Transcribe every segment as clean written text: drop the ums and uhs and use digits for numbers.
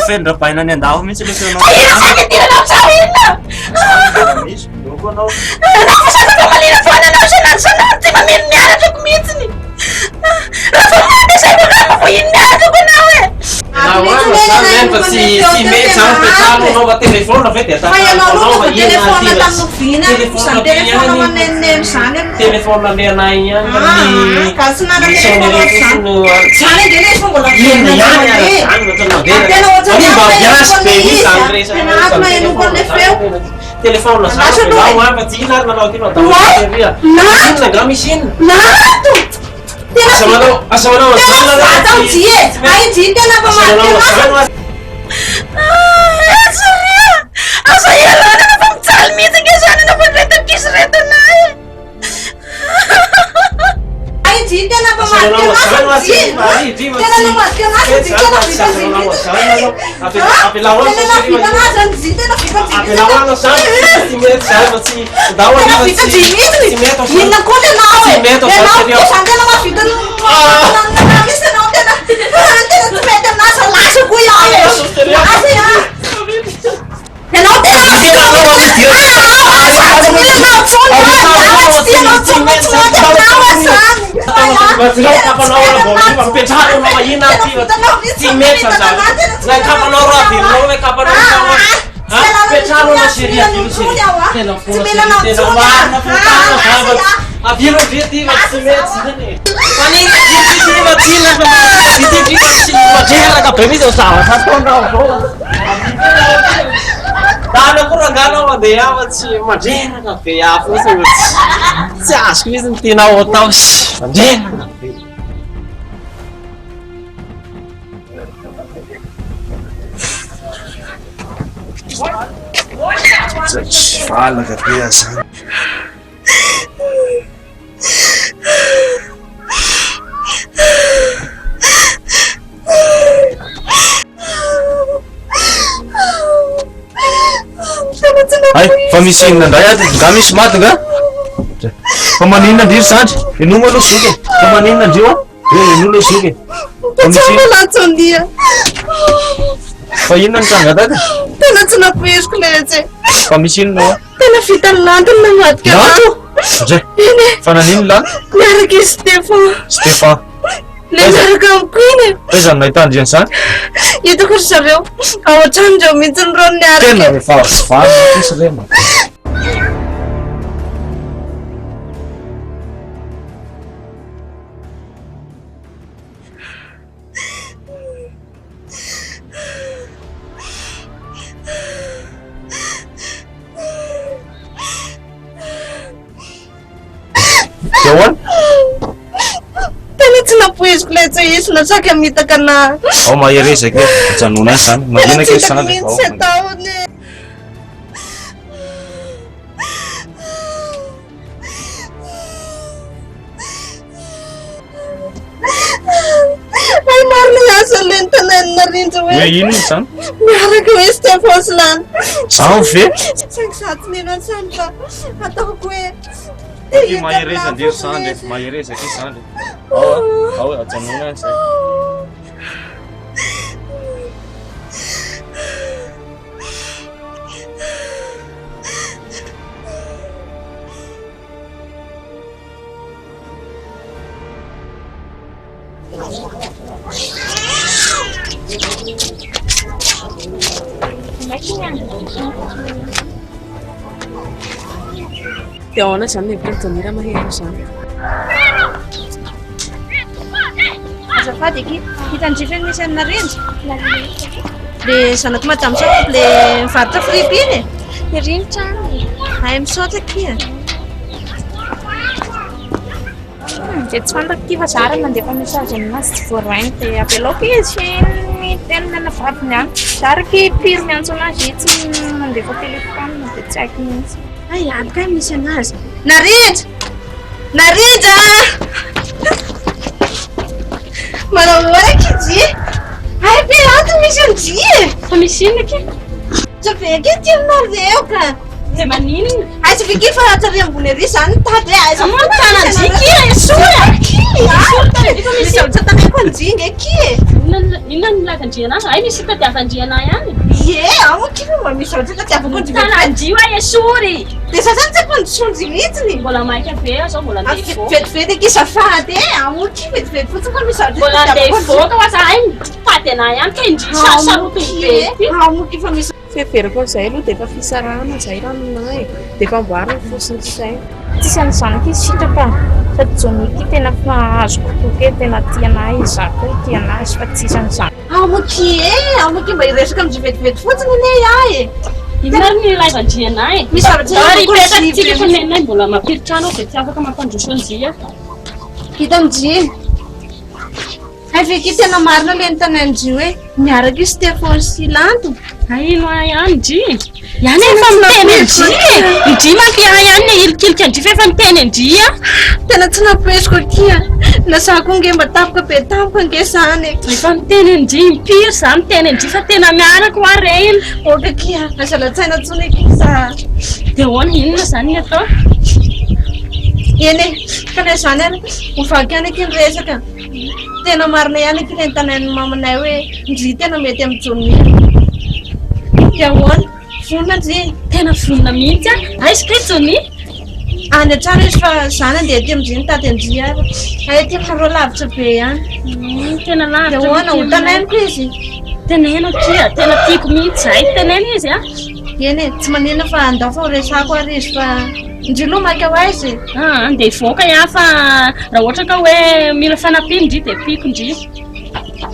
Feno-drabaina any an-dafy mihitsy ilay feonao. Fa inona izany idiranao tsara inona? Misy, loko anao. Anao fa sady famaliana foana anao isan'andro isan'andro tsy mba mino miaraka ko mihitsiny. Raha vao mandeha izay vao angamba vao hino miaraka ko anao e. Fa tsy tsy mety zany petrano anaova téléphone ve dia Fa ianao aloha fa tonga téléphone tamin'ny oviana? Izany téléphone manenoneno izany aloha. Téléphone anay ihany Ah, ka tsy nanana téléphone ohatr'izany. Izany ange ilay izy fa mbola Inona velona ihany mandeha. ary zany no tena Ary tena ohatran'ny Mba hafa ambiance ilay be mihitsy izy, zany ah. resaka Tena ato nahenoako an'ilay feo. Téléphone zany Lasa aloha e. avelao an fa tsy inona ary nanao ty no atao Oay! tery a. Nato! Inona angaha misy inona? Nato! Tena Asa manao asa manao Tena an'izany nareo vata tsy- njy e! tsy mety. Ay njy tena Asa mpamadika manao anazy. an'izany Ah, Soria! Aza ialana anao fa mijaly mihitsy ange izany anao fa ireto ankizy ireto anay e. Ay njy tena mpamadika anazy njy! Tena namadika anazy njy tena vita njy mihitsy. Tena nahavita anazy njy tena vita njy mihitsy. Tena vita njy mihitsy. Inona koa ny anao e? Ianao koa izany tena mahavita ny manana mihitsy ianao tena tena tsy mety aminazy fa lasa koa ianao e. Lasa ianao. Ianao tena mahavita Ah, ah, tsy mila anao intsony aho. Ah, tsy tianao intsony fa tsy mety aminao aho izany. Dana koa rangahy anao mandeha any fa tsy mandreraka be ahy fotsiny fa tsy tsy azoko mihitsy ny tianao atao sy mandreraka be. Tsy valaka be aho zany. Hay, fa misy inona indray ato? Nga misy maty nga? Fa maninona ndry ry zandry? Henoy aloha zoky e. Fa maninona ndry io? Eh, henoy aloha zoky e. Fa misy Tena inona? latsa-dia. Fa inona ny tranga tato? Tena tsy nampoiziko letsy e. Fa misy inona ao? Tena vita ny lanto ny namadika Lanto? Ndray. Eny e. Fa nanino lanto? Miaraka i Stefan. Stefan. Le miaraka amiko iny e. Taiza no nahitandry an'izany? Hitako ry zareo. Ao an-tranondreo mihitsy ny reo niaraka. Tena vehivavy tsy vanona kosa re ma. Dia ahoana? Tena tsy nampoiziko ilay tsy hisy na saika mitaka anah. Ao mahereza kely, ajanona any izany. Tena Mangina tsy kely hitako izany. mihitsy ataony. Hay marina ihany izany ilay notenenin'i Narindra hoe. Hoe inona izany? Miaraka hoe Stefan sy Lany. Izaho ve? Saingy izaho tsy mino an'izany fa ataoko hoe. Aty mahereza ndeha ry zandry e, mahereza aky zandry. Ao a, ao ajanona any izay. Dia ahoana izany ny hevitra Johnny raha maheno izany? Azafady akia, hitan'i Jify misy an'i Narindra? Le zanak'i Madame Jacob le mivarotra fripy iny e? Ery ny tranony. Hay misaotra akia. Dia tsy fantako ity fa za ary nandefa message aminazy tsy voarainy dia avelao izy miteny ny anabaviny any. Za ary akia impiry miantso anazy izy tsy mandefa téléphone dia tsy haiko mihitsy. Hay any kay misy anazy. Narindra! Narindra! Manao ahoana akia Jy? Hay be ato misy an'i Jy e! Fa misy inona akia? Tsy be akia ty aminareo ka! Dia maninona? Aiza ve akia fa hatrary ambony ery izany mitady hoe aiza Moa ny tanan'i Jy akia esory a! Akia! Esory tanan'i Jy fa Misy misy zavatra takaiko an'i Jy nge akia e! Inona inona no ilazan-dry anahy? Hay misy fitadiavan-dry anahy ihany. Ie, ao akia fa mba misy zavatra tadiavako an-dry Mitana an-dry hoa esory. Dia za zany tsy ampandrosoan-dry mihitsiny. Mbola maika be aho zao mbola andeha hivoaka. Vetivety akia azafady e, ao akia vetivety fotsiny fa misy zavatra Mbola andeha tadiavako an-dry. hivoaka hoa za hay mitady anahy ihany ka indry sarosarotiny be ity. Ao akia fa misy. Fiheverako an'izay aloha dia efa fisarahana izay raha aminà e! Dia efa amboarina ny fo sy ny saina. Tsisy an'izany akia sitraka fa Johnny ity tena fa azoko toky hoe tena tia anah izy za koa tia anazy fa tsisy an'izany. Ao akia e! Ao akia mba hiresaka amin-dry vetivety fotsiny anie aho e! Inona ary ny ilaivan-dry anah e? Misy zavatra Ary ilazako hipetraka an-dry tsika fa vetivety. nenay mbola mampiritrano aho dia tsy afaka mampandroso an-dry aho. Hitan-dry. Hay ve akia tena marina ilay nitanain-dry hoe miaraka i Stéphane sy Lanto? Hay ino ahy ihany ndry? Ihany efa miteny an-dry e! Ndry manko ahy ihany ny hilikilika an-dry fa efa miteny an-dry aho. Tena tsy nampoiziko akia. Na za koa nge mba tampoka be tampoka nge zany e. Efa miteny an-dry impiry za miteny an-dry fa tena miaraka hoa reny. Ok akia, aza latsaina intsony akia za. Dia ahoana, inona izany ny atao? Eny e, fa na izany ary hovaky ihany akia ny resaka. Tena marina ihany akia ilay nitanain'ny mamanay hoe ndry tena mety amin'i Johnny. Dia ahoana? Vonona ndry? Tena vonona mihitsy aho. Aiza kay Johnny? Any an-trano izy fa za nandeha aty amin-dry nitady an-dry ary. Hay aty aminareo lavitra be ihany. Tena lavitra. Dia ahoana? Ho tanainiko izy? Teneno akia, tena tiako mihitsy izay. Teneno izy a. Eny e, tsy maninona fa andao fa ho resako ary izy fa ndry aloha maika ho aiza e? Ah, andeha hivoaka aho fa raha ohatra ka hoe mila fanampiana ndry dia ampiako ndry.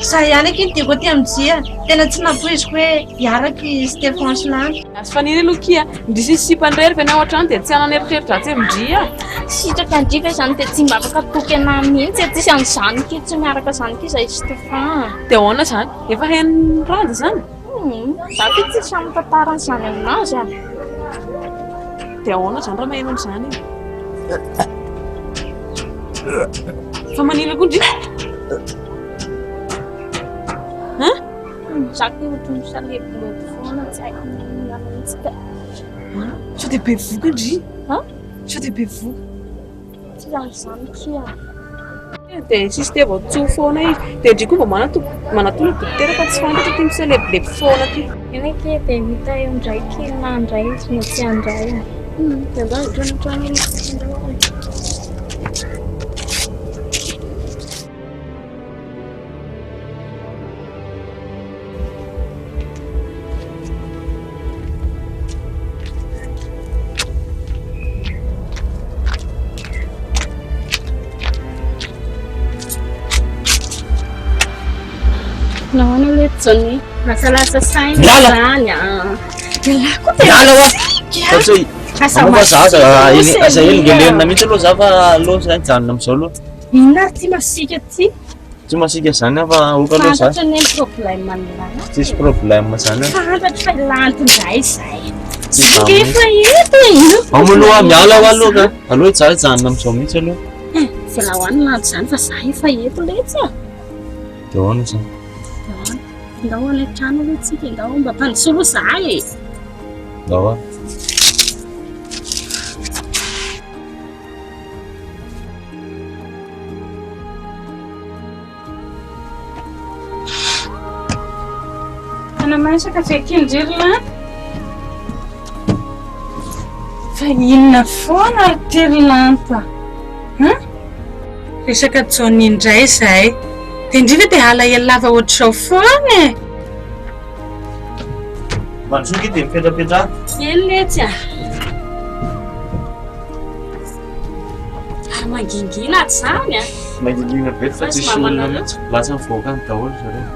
Za ihany akia no tiako aty amin-dry a. Tena tsy nampoiziko hoe hiaraka i Stéphane sy Lany. Azo faniry aloha kia. Ndry sy sipany irery ve ny ao an-trano dia tsy hanana eritreri-dratsy amin-dry a. Sitraka ndry ve izany dia tsy mba afaka toky anah mihitsy e, tsisy an'izany kia, tsy miaraka izany kia izahay Stéphane. Dia ahoana izany? Efa hain'i Randja izany? Humm, za ty tsy sahy mitantara an'izany aminazy a. Dia ahoana izany raha maheno an'izany e? Fa maninona koa ndry? Hein? Za ty ohatran'ny misalebolebo foana, tsy haiko inona mihitsy ka. Sao dia bevohoka ndry? Hein? Sao dia bevohoka? Tsy an'izany kia. Dia insiste vao tsoa foana izy. Dia ndry koa vao manatona dokotera fa tsy fantatra ity miselebolebo foana ity. Eny akia dia hita eo indray kely na handray izy na tsy handray. Dia andao hitrano an-trano eny isika indray. Nahoana le Johnny? Lasalasa saina Miala! izany ah. Ialahy koa tena Miala hoa! masiaka. Fa tsy Asa Moa fa za aza masiaka aza elingelenina kosa mihitsy aloha za fa aleo za hijanona amin'izao aloha. Inona ary ity masiaka ity? Tsy masiaka zany aho fa aoka aloha za. Fantatro anie ny problème an'lah. Tsisy problème zany aho. Fantatro fa ilanto indray izay. Tsy Singa za efa eto e. Inona Ao moa aloha problème miala aho aloha ka. an'izany? Aleo za hijanona amin'izao mihitsy aloha. Eh, velao any lanto izany fa za efa eto letsy a. Dia ahoana izany? Dia ahoana? Ndao any an-trano aloha tsika, ndao mba ampandrosoa aloha za e. Ndao ary. Tena masaka ve ity ndry ry lahy? Fa inona foana ary ity ry Lanto a? Hein? Resaka Johnny indray izay. Dia ndry ve dia alahelo lava ohatr'izao foana e? Mandrosoa ity dia mipetrapetraha. Eny letsy a! Ary mangingina ato izany a! Mangingina be fa tsisy olona mihitsy. Lasa mivoaka any daholo zareo.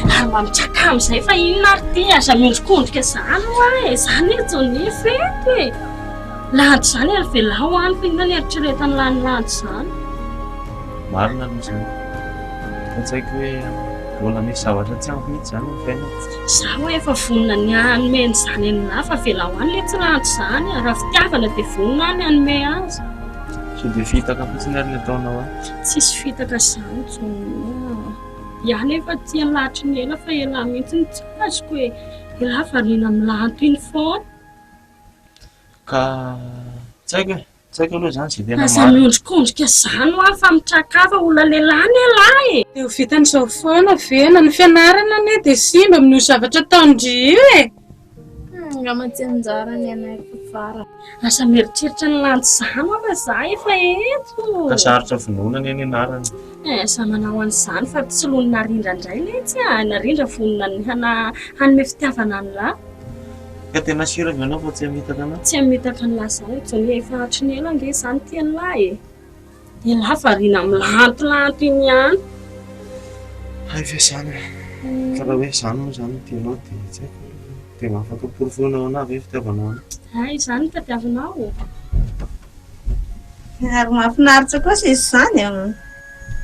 Ary mba mitraka amin'izay fa inona ary ity? Aza miondrikondrika izany hoa e! Izany e Johnny fety e! Lanto izany ary velao any fa inona ny eritreretan'ny lany lanto izany? Marina aloha izany. Fa tsy haiko hoe mbola misy zavatra tsy ampy mihitsy izany amin'ny fiainako. Izaho hoe efa vonona ny hanome an'izany an'lah fa avelao any ilay tsy lanto izany a! Raha fitiavana dia vonona aho ny hanome azy. Sao dia fitaka fotsiny ary ny ataonao ahy. Tsisy fitaka izany Johnny a! Iah nefa tia an'lah hatry ny ela fa elah mihitsy no tsy azoko e! Elah variana amin'ny lanto iny foana. Ka tsy haiko e! Tsy haiko aloha izany izay tena Aza marina. miondrikondrika izany hoa fa mitraka hafa olona lehilahy anie ialahy e! Dia ho vitan'izao foana ve? Na ny fianarana anie dia simba amin'io zavatra ataon-dry io e! Angamba tsy anjara ny anay fara. Aza mieritreritra ny lanjy izany hoa fa za efa eto. Ka sarotra vonoina anie ny anarany. Eh, aza manao an'izany fa tsy solon'i Narindra indray letsy a! Narindra vonona ny hana hanome fitiavana an'lah. Ka tena sûr ve ianao fa tsy hamitaka anah? Tsy hamitaka an'lah izany Johnny efa hatry ny ela ange izany tia an'lah e! Elah variana milantolanto iny ihany. Hay ve izany e! Ka raha hoe izany moa izany no tianao dia tsy haiko aloha. Dia mba afaka porofoinao anah ve ny fitiavanao anah? Hay izany no tadiavinao? Ary mahafinaritra kosa izy izany e!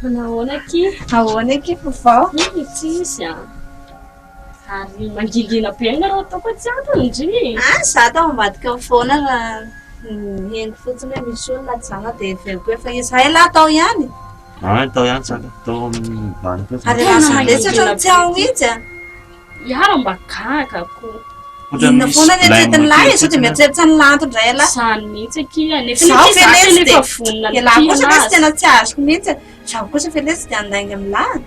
Manao ahoana akia? Ahoana akia vaovao? Iny tsy izy an! Ary mangingina be nareo ataoko hoe tsy antony ndry. Ah, za tao ambadika ao foana raha nihaino fotsiny hoe misy olona tsy zana dia heveriko hoe fa izy. Hay lahy tao ihany. Ah, tao ihany zaka, tao amin'ny bany tao. Ary raha za letsy ohatran'ny tsy ao mihitsy a. Iara mba gaga ko. Inona foana ny eritreretin'ny lahy e, sao dia mieritreritra ny lanto indray ialahy. Izany mihitsy akia, nefa Izaho akia za ve tena letsy efa dia vonona ny ialahy kosa tia letsy tena anazy. tsy azoko mihitsy e. Izaho kosa ve letsy dia handainga amin'ny lahy.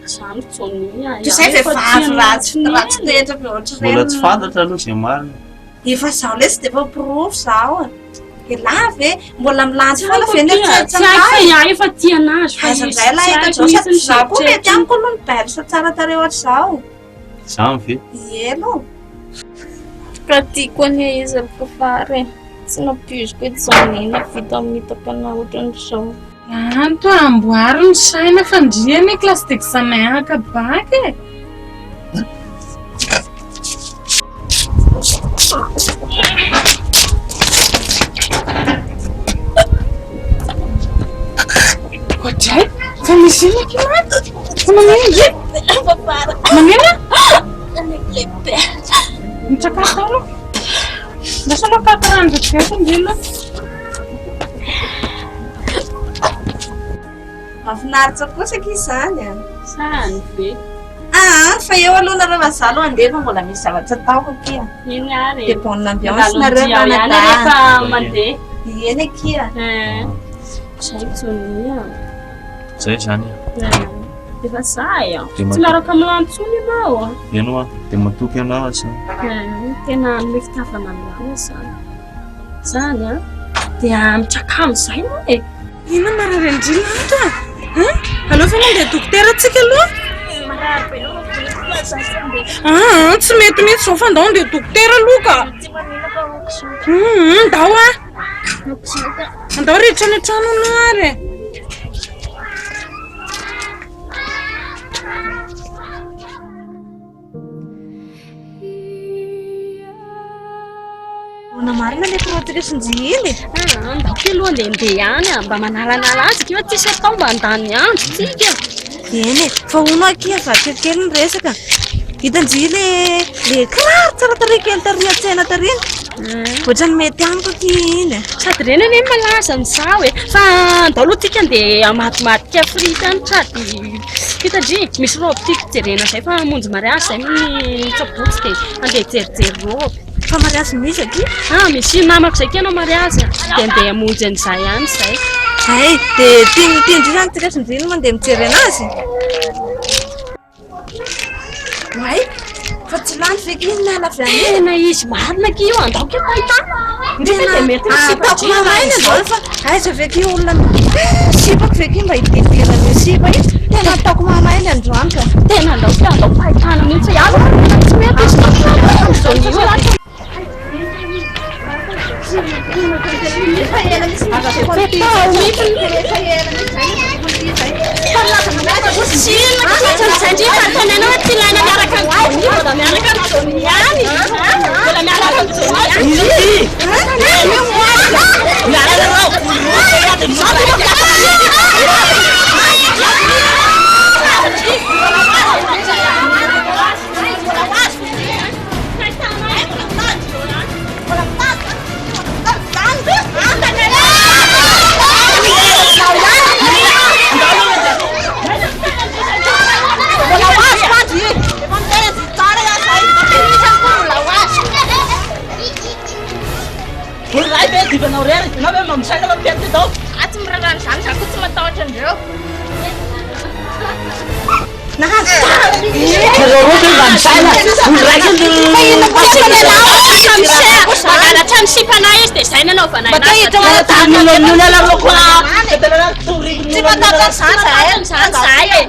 Izany Johnny a, Toy izay izaho efa vehivavy tia ratsy anao ratsy tsy neny. toetra be ohatr'ireny. Mbola tsy fantatra aloha izay marina. Efa izaho lesy dia efa porofo izaho e. Elah ve? Mbola milanjy Tsy foana haiko ve ny akia, eritreritra tsy haiko fa an'lahy? iahy efa tia anazy fa Aiza izy indray tsy lahy haiko hitan'izao mihitsy sady ny izaho koa mety fieritreritiny. amiko aloha ny belle sy tsara tarehy ohatr'izao. Izany ve? Ie aloha. Ka tiako anie izy ry Fafara e. Tsy nampoiziko hoe Johnny nahavita hamitaka anah ohatran'izao. Lanto a, amboary ny saina fa ndry anie classe d'examen haka bac e. Oadray, fa misy inona akia Lanto? Fa manino ndry? Manino? Mitsakà tao aloha. Lasa aloha akato rano vetivety ndry aloha. Mahafinaritra kosa akia izany a. Zany ve? Aa fa eo aloha nareo fa za aloha andeha fa mbola misy zavatra ataoko akia. Eny ary e. Dia bonne ambiance nareo Mandalo ao ihany ranadahy. rehefa mandeha. Eny akia. Eh, Zay Johnny a. Zay izany e. Eh, Efa sahy a. Dia Tsy miaraka amin'lah intsony ianao a. Eny hoa, dia matoky anao aho izany. Eh, Tena hanome fitiavana an'lah aho izany. Zany an! Dia mitraka amin'izay moa e! Inona marary an-dry Lanto a? Hein? Aleo fa mandeha dokotera tsika aloha. Marary be aloha ny vodiko fa za tsy handeha. Aa, tsy mety mihitsy izao fa ndao handeha dokotera aloha ka. Tsy maninona fa ok izao. Hum, ndao a. Ok izao ka. Andao rihitra any an-trano hono ary e. Ahoana marina ilay protrice njy iny e? Ah, ndao kely aloha andehandeha ihany a, mba manalanala azy akia fa tsisy atao mba handany andro tsika. Eny e, fa hono akia avadika kely ny resaka. Hitan-dry le le kiraro tsara tarehy kely tary an-tsena tary iny. Ohatran'ny mety amiko akia iny e. Sady ireny anie malaza amin'izao e. Fa andao aloha tsika andeha hamadimadinika frity any sady hitan-dry misy robe tiako jerena izay fa hamonjy mariazy izay ny sabotsy dia andeha hijerijery robe. Fa mariazy misy akia? Ah, misy namako izay akia hanao mariazy dia andeha hamonjy an'izay ihany izay. Hay, dia tian-dry izany tsika sy ndry no mandeha mijery anazy? Oay, fa tsy lany ve iny miala avy any? Tena izy marina akia io, andao akia fahitana. Ndry ve dia mety ny sipa Ataoko ndry maraina izao. izao fa aiza ve akia olona sipako ve akia mba hididirana io sipa io? Tena ataoko maraina androany ka. Tena andao akia, andao fahitana mihitsy. Iala, tsy mety izy izao io. Olo ray ve divanao rery? Ianao ve mba misaina fa miteny teto? Za tsy miraharaha an'izany, za koa tsy matahotra an'ireo. Mangalatra ny sipanay izy dia izay nanaovana anazy. Tsy matahotra an'izany zahay, an'izany zahay e.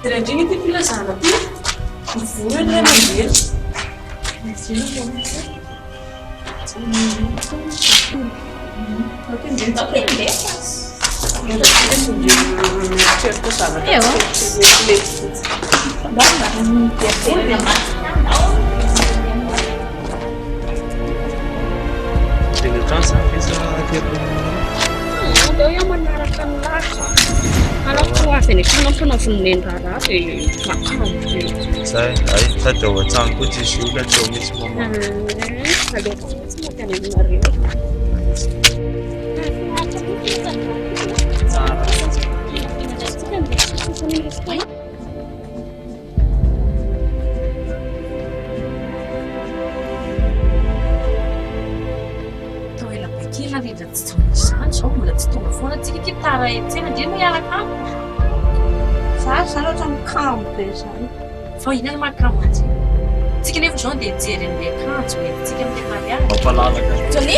Randrina ity filazana ity. Mivory anie mandeha. Aleo iaho manaraka ny lako. Alao ho avy any an-trano aho fa navonon'ny raharaha dia makamo be. Zay, ay, sady ao an-trano koa tsisy olona, tsy ao mihitsy maman. Aleoko mihitsy mankany aminareo. Atao ela be kely narindra tsy tonga izany izao mbola tsy tonga foana tsika ity tara etsena ndry no hiaraka amiko. Za zany ohatran'ny kamo be zany. Fa inona no mahakamo antsika? Tsika nefa izao andeha hijery an'ilay akanjo hoentintsika amin'ilay mariazy. Mampalalaka. Johnny?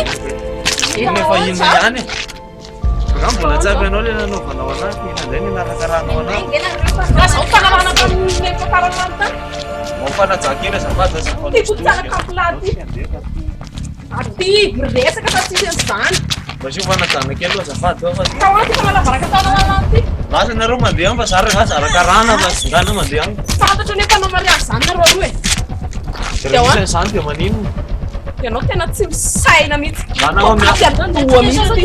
Inona efa inona ihany e? Nga mbola tsy ampy anao ilay nanaovanao anahy, fa inona indray ny nakarakarahanao anahy? Nga zao fanalana tamin'ilay fakarana tany. Mampanaja kely azafady aza fa Tiako tsara kampolahy ty. Aty miresaka fa tsisy an'izany. Mba asio fanajana kely aloha azafady fa. Tao aty fa manala-baraka tao lalana ty. Lasa nareo mandeha any fa za rangah zara-karana fa tsy ngana mandeha any. Fantatro anie mpanao mariazy zany nareo roa e. Dia raha misy an'izany dia maninona? Ianao tena tsy misaina mihitsy. Manao amin'ny Toa kafy andoha mihitsy ty.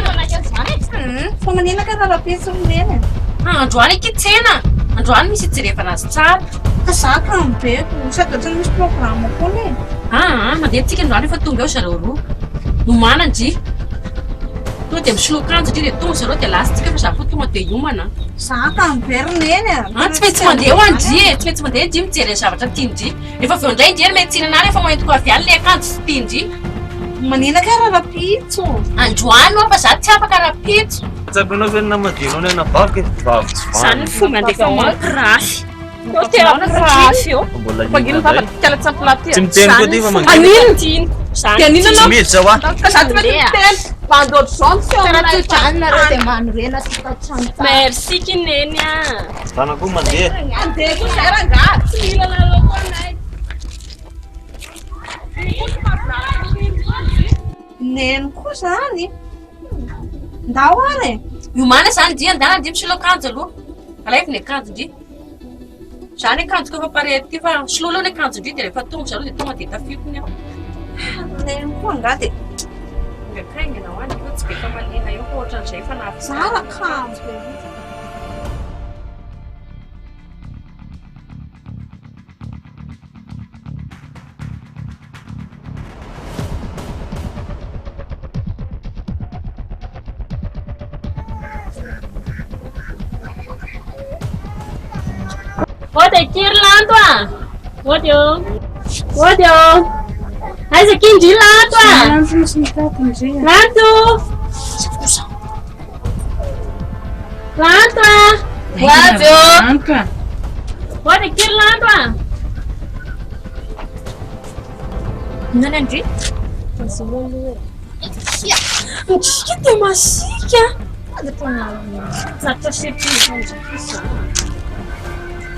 Fa maninona ka raha rahampitso ry neny e? Androany akia tsena, androany misy hijerevana azy tsara. Fa za kamo be ko, sady ohatran'ny misy programme foana e. Aa mandeha tsika androany efa tonga eo zareo roa. Miomàna ndry. Tonga dia misoloa akanjo ndry dia tonga zareo dia lasa tsika fa za koa tonga dia hiomana. Za kamo be ry neny a. An tsy maintsy mandeha hoa ndry e, tsy maintsy mandeha ndry mijery ny zavatra tian-dry. Rehefa avy eo indray ndry ry médecine anah rehefa hoentiko avy any le akanjo tsy tian-dry. Manina kay raha rapitso. Androany hoa fa za tsy afaka rapitso. Tsapanao ve ny namadinao ny anabaviko e? Vavy tsy vanona. Zany ny fomba andefa mampirafy. Eo tena mampirafy eo. Mbola Mangina inona vava indray? kala tsy ampy Tsy miteny koa ty fa mangina. Anino? Zany Dia anino Tsy anao? miditra hoa. Ka za tsy mety miteny. Bandy ohatr'izao ny feo Tsara aminay. tso-drano nareo dia manorena tokantrano tsara. Merci kineny a. Zana koa mandeha. Andeha koa zay rangahy. Tsy mila anareo koa anay. Neny koa zany. Ndao ary e. Miomàna zany ndry andana ndry misolo akanjo aloha. Alaivo ny akanjo ndry. Za ny akanjoko efa pare aty fa soloa aloha ny akanjo ndry dia rehefa tonga zareo dia tonga dia tafiko ny aho. Neny koa angaha dia. Mba haingana ho any fa tsy be famaliana eo fa ohatran'izay efa nahavita. Za raha kamo be mihitsy. Ody akia ry Lanto a! Ody ô! Ody ô! Aiza akia ndry Lanto a! Lanto! Lanto a! Ho avy ô! Ody akia ry Lanto a! Inona ny an-dry? Ndry dia masiaka! Zatra setriny izany izany.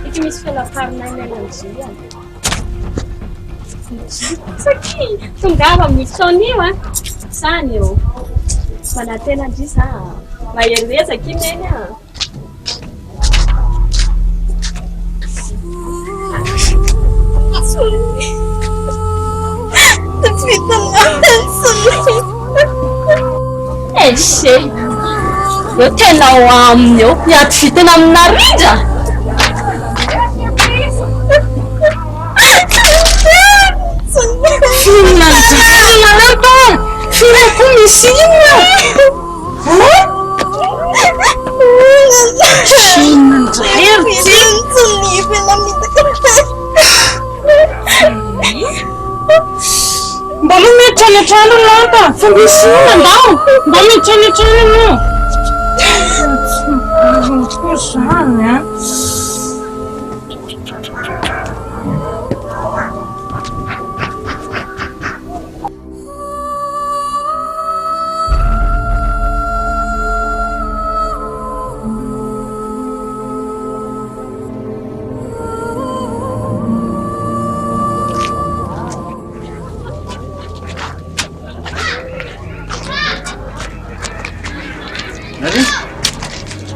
Ity misy fialafarina any an-dry a. Satria tongava amin'ny taona io a. Zany eo. Manantena ndry za. Mahery ezaka i Neny a. Ese, eo tena ho aminy eo, miady vintana amin'i Narindra. misy inona? Hein? Inona indray ary ity? Mbola miditra any an-trano ry Lanta, fa misy inona ndao? Mba miditra any an-trano ianao. Tsy koa izany an.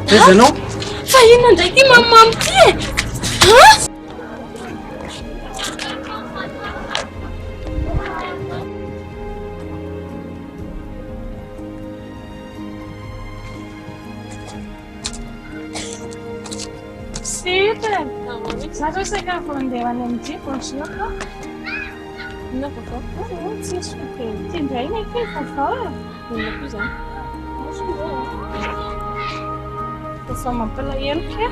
Aiza ianao? Fa inona indray ity mamimamy ity e? Ha? Sita, za zao saika vao handeha ho any amin'ny bonjour. Inona vaovao? Oh, tsisy fa dia ity indray ny aky vaovao e. Inona koa izany? Vaovao mampalahelo ke.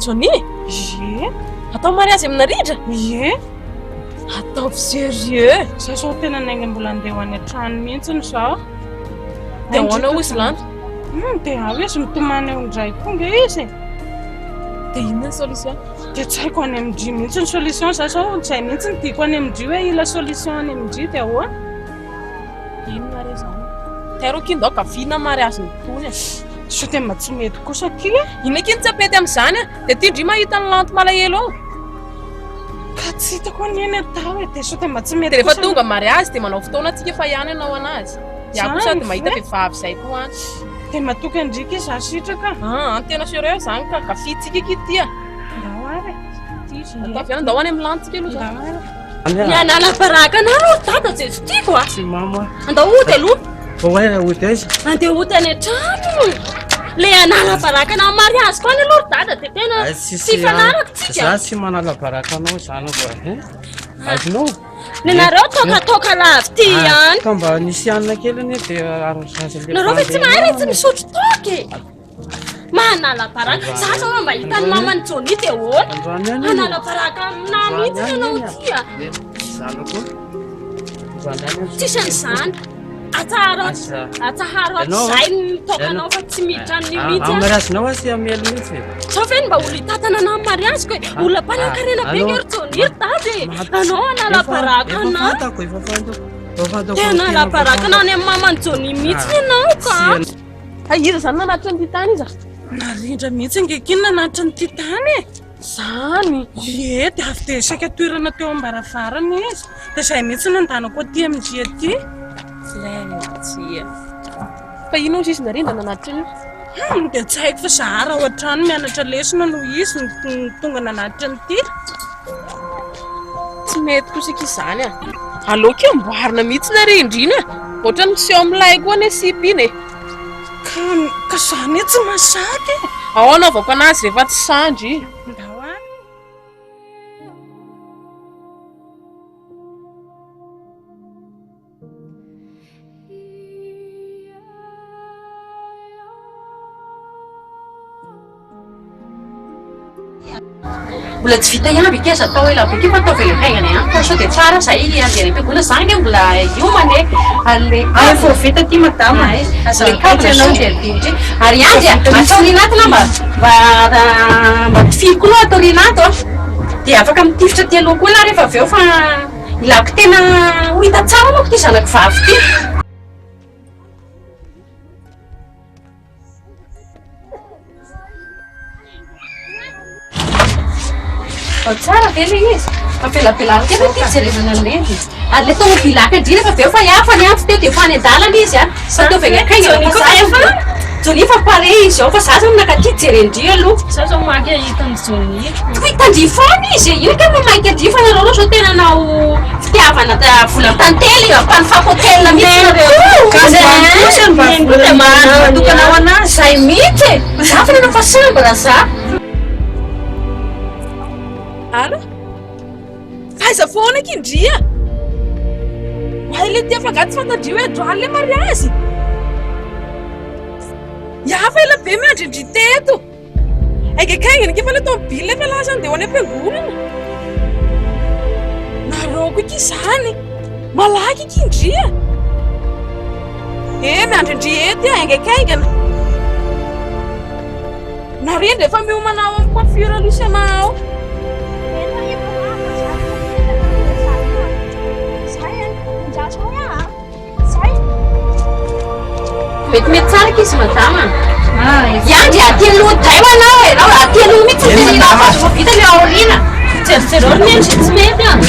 Johnny? Ie. Atao mariazy amina Rindra? Ie. Ataovy sérieux. Za zao tena nainga mbola andeha ho any an-trano mihitsy izao. Dia ahoana hoy izy Lanto? Hmm, dia ao izy mitomany eo indray koa nge izy e. Dia inona ny solution? Dia tsy haiko any amin-dry mihitsy ny solution. Za zao izay mihitsy no tiako any amin-dry hoe hila solution any amin-dry dia ahoana? Inona re izany? Tairo akia ndao gavina mariazy ny tony e. Sao dia mba tsy mety kosa akia e? Inona akia no tsy hampety amin'izany e? Dia ty ndry mahita ny Lanto malahelo ao. Ka tsy hitako anie ny atao e, dia sao dia mba tsy mety Dia rehefa kosa tonga mariazy dia manao fotoana tsika fa ihany hanao anazy. Dia koa sady Zany mahita ve? vehivavy izay koa any. Dia matoky an-dry akia za sitraka. Ah, tena sérieux zany ka gafintsika akia ty a. Ndao ary e. Ty izy Ataovy ihany, ndao any amin'ny lantsika aloha zao. Ndao ary. Ny hanala baraka anao aloha ry dada dia tsy tiako a. Tsy mamo a. Andao hody aloha. Fa hoe hody aiza? Andeha hody any an-trano. Le hanala baraka anao mariazy koa any aloha ry dada dia tena Ay, tsy hifanaraka tsika. Za tsy manala baraka anao zanako e. Azonao? Ny anareo tokatoka lavy ty ihany. Ka mba nisy hanina kely anie dia arosy le Nareo ve tsy mahay re tsy misotro toaka e. Manala baraka. Za zao raha mba hitan'ny maman'i Johnny dia ahoana? Androany ihany Hanala baraka aminà mihitsy ianao ty a. Zanako. Androany ihany Tsisy an'izany. Atsaharo atsaharo hatrizay ny toakanao fa tsy miditra amin'io mihitsy Amin'ny aho. mariazinao aho tsy hamely mihitsy e. Sao ve ny mba olona hitantana anà amin'ny mariaziko e? Olona mpanankarena be nge ry Johnny ry dada e. Anao hanala baraka Efa anà. fantako, efa fantako. Efa fantako. Tena hanala baraka anà any amin'ny maman'i Johnny mihitsy ianao ka. Fa iza izany nanatitra an'ity tany iza? Narindra mihitsy ange akia ny nanatitra an'ity tany e. Zany? Ie, dia avy dia saika toerana teo am-baravarana izy. Dia izay mihitsy no andanako aty amin-dry aty. Tsia. Fa inona hozy izy narindra nanatitra an'io? Hum, dia tsy haiko fa zahara ao an-trano mianatra lesona no izy no tonga nanatitra an'ity. Tsy mety kosa akia izany a. Aleo akia amboarina mihitsy narindra iny a. Ohatran'ny miseho milay koa anie sipa iny e. Ka, ka za anie tsy mahazaka e. Ao anaovako anazy rehefa tsy sandry. Ndao ary. Mbola tsy vita ihany ve aza atao ela be ity fa ataovy ela haingana ihany fa sao dia tsara zay handeha any am-piangonana za ange mbola hiomana e ary le Ay efa ho vita ity madama Ay, aza le mitaitra câble ianao. sao dia adinotry ary andry a atao aoriana ato na mba mba mba tifiro koa aloha atao aoriana ato a dia afaka mitifitra aty aloha koa na rehefa avy eo fa ilako tena ho hita tsara manko ity zanako vavy ity. Ao tsara ve ilay izy? Ampelabelaro kely ity fijerevana ny rindrina. Ary ilay tomobile haka indrindra fa avy eo fa hafa ny antso teo dia efa any an-dalana izy a. Fa ataovy eny akaingana fa za efa Johnny efa pare izy ao fa za zao naka aty jeren-dry aloha. Za zao maika hahita an'i Johnny. Toa hitan-dry foana izy e. Io kay no maika an-dry fa nareo zao tena nanao fitiavana vola tantely ampanofako hôtel mihitsy nareo. Ka zany kosa mba vola natokana ho anazy. Zay mihitsy e. Za fa nanao fa chambre za. Allo? Aiza foana akia ndry a? Hay le tia fa angaha tsy fantan-dry hoe androany le mariazy? Ya fa ela be miandry an-dry teto. Haingankaingana akia fa le tomobile efa lasa andeha ho any am-piangonana. Nareo koa akia izany. Malaky akia ndry a. Eh miandry an-dry eto aho, haingankaingana. Narindra efa miomana ao amin'ny coiffure Luciana ao. Metimety tsara ankizy madama. Iandry aty aloha dray ho anao e. Raha aty aloha mihitsy ny tenenao fa vao vita ny aoriana. Jerijereo ry neny izay tsy mety an.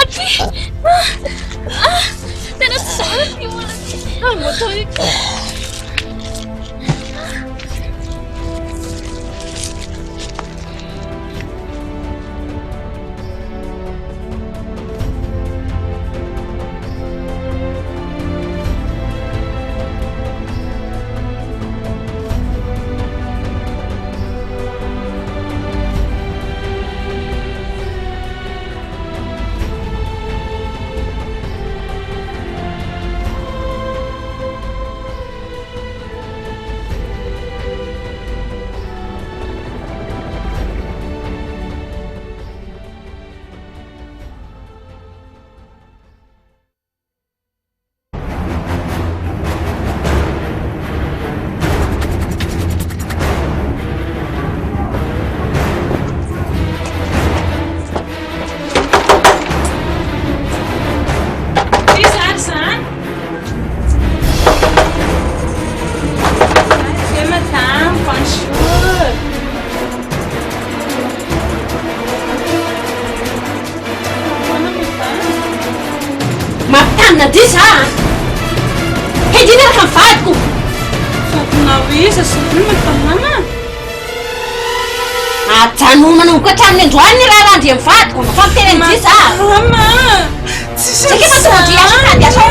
Aty! Tena tsy zany ty olona ty. Ah, moto io. Iza ary izany? Bonjour madame, bonjour. Mampitanina ndry za a! He ndry miaraka amin'ny vadiko! Vadinao iza sy ry madama? Ajanony manomboka hatramin'ny androany ny raharaha ndry amin'ny vadiko, fa miteny ndry za! Madama! Tsisy Saika efa tonga ndry asa sady asa.